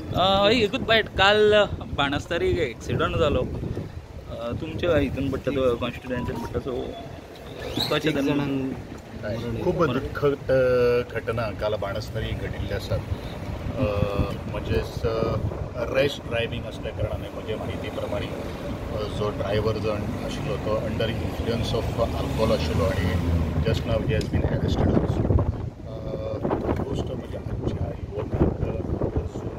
एकूच बायट, काल बाणस्तारी एक्सिडंट जालो तुमच्या हितून पडटा, तो कॉन्स्टिट्युएन्सीन पडटा, सो कशें? खूब दुःखद घटना काल बाणस्तारी घडिल्ली आसात. म्हणजेच रॅश ड्रायव्हिंग असल्या कारणाने म्हजे माहिती प्रमाणे जो ड्रायव्हर जण आशिल्लो तो अंडर इन्फ्लुयन्स ऑफ अल्कोहोल आशिल्लो आनी just now he has been arrested also. गोश्ट म्हणजे आमच्या युवकांक वचून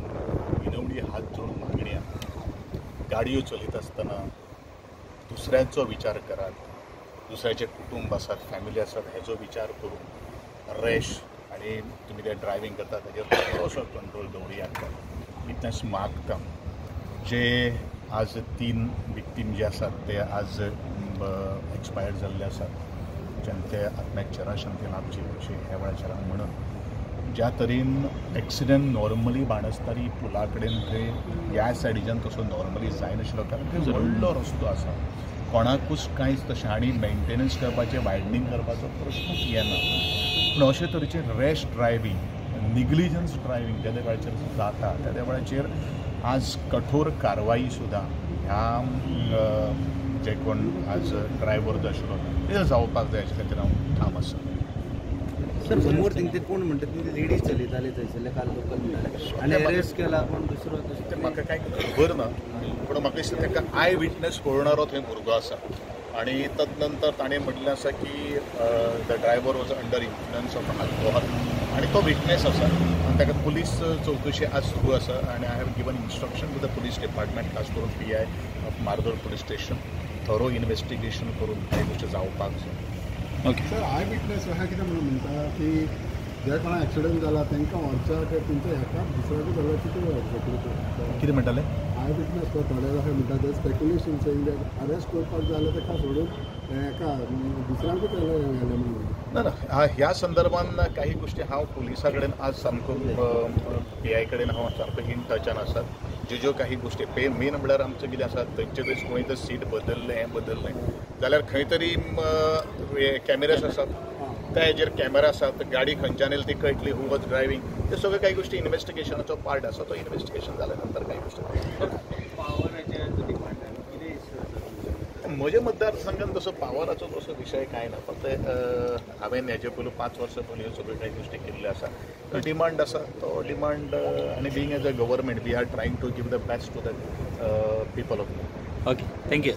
विनवणी, हात जोडून मागणी आहा, गाडयो चलयता आसतना दुसऱ्यांचो विचार करात, दुसऱ्याचे कुटुंब आसात, फॅमिली आसात, हेजो विचार करून रॅश आनी तुमी ते ड्रायव्हिंग करता ताजेर थोडोसो कंट्रोल दवरुयात. इतलेंच मागता. जे आज 3 विक्टीम जे आसात ते आज एक्सपायर्ड जाल्ले आसात, ज्यांचे आत्म्याक चिरशांती लाभची अशी ह्या वेळाचेर हांव म्हणून, ज्या तरेन एक्सिडंट नॉर्मली बाणस्तारी पुला कडेन थंय ह्या सायडीच्यान तसो नॉर्मली जायनाशिल्लो, कारण थंय व्हडलो रस्तो आसा, कोणाकूच कांयच तशें आनी मेंटेनन्स करपाचें, वायडनींग करपाचो प्रश्नूच येना. पूण अशे तरेचे रॅश ड्रायव्हिंग, निग्लिजन्स ड्रायव्हिंग ज्या वेळाचेर जाता त्या वेळाचेर आज कठोर कारवाई सुद्दां ह्या जे कोण आज ड्रायव्हर जो आशिल्लो ते जावपाक जाय अशें खातीर हांव ठाम आसा. सर, वन मोर थिंग, ते कोण म्हणटा ती लेडीज चलयताले थंयसरले काल लोकल म्हणटाले आनी अरेस्ट केला कोण दुसरो? ते म्हाका कांय खबर ना, पूण म्हाका दिसता ताका I witness पळोवणारो थंय भुरगो आसा आनी तदनंतर ताणें म्हटलें आसा की the driver was under influence of alcohol आनी तो विटनेस आसा आनी ताका पुलीस चवकशी आज सुरू आसा आनी I have given instruction to the police department, खास करून PI of Mardol police station, thorough investigation करून काही गोश्टी जावपाक जाय. ओके सर, I witness अशें कितें म्हणून म्हणटा की जे कोणा एक्सिडंट जाला तांकां व्हरच्या तुमच्या हेका दुसऱ्याकूच जाल्यार कितें व्हरचें? कितें म्हणटालें? I witness थोडे अशें म्हणटा ते स्पेक्युलेशन सेईंग that arrest करपाक जाय जाल्यार ताका सोडून हेका दुसऱ्यांकूच व्हेलें म्हणून. ना ना, ह्या संदर्भान काही गोष्टी हांव पुलिसा कडेन आज सामको PI कडेन हांव सारको इन टचान आसात. ज्यो ज्यो काही गोष्टी मेन म्हणल्यार आमचें कितें आसा, थंयचे थंय खंय तर सीट बदललें, हें बदललें जाल्यार खंय तरी कॅमेरास आसात, त्या हेजेर कॅमेरा आसात, गाडी खंयच्यान येयली ती कळटली, हू वॉज ड्रायव्हिंग, ते सगळे काही गोष्टी इन्व्हेस्टिगेशनाचो पार्ट आसा. तो इन्व्हेस्टिगेशन जाल्या नंतर काही गोष्टी. म्हज्या मतदारसंघान तसो पावराचो तसो विशय कांय ना, फक्त हांवें हेजे पयलू 5 वर्सां पयलीं ह्यो सगळ्यो कांय गोश्टी केल्ल्यो आसा. तो डिमांड आसा, तो डिमांड आनी being as a government we are trying to give the best to the people of. Okay, thank you.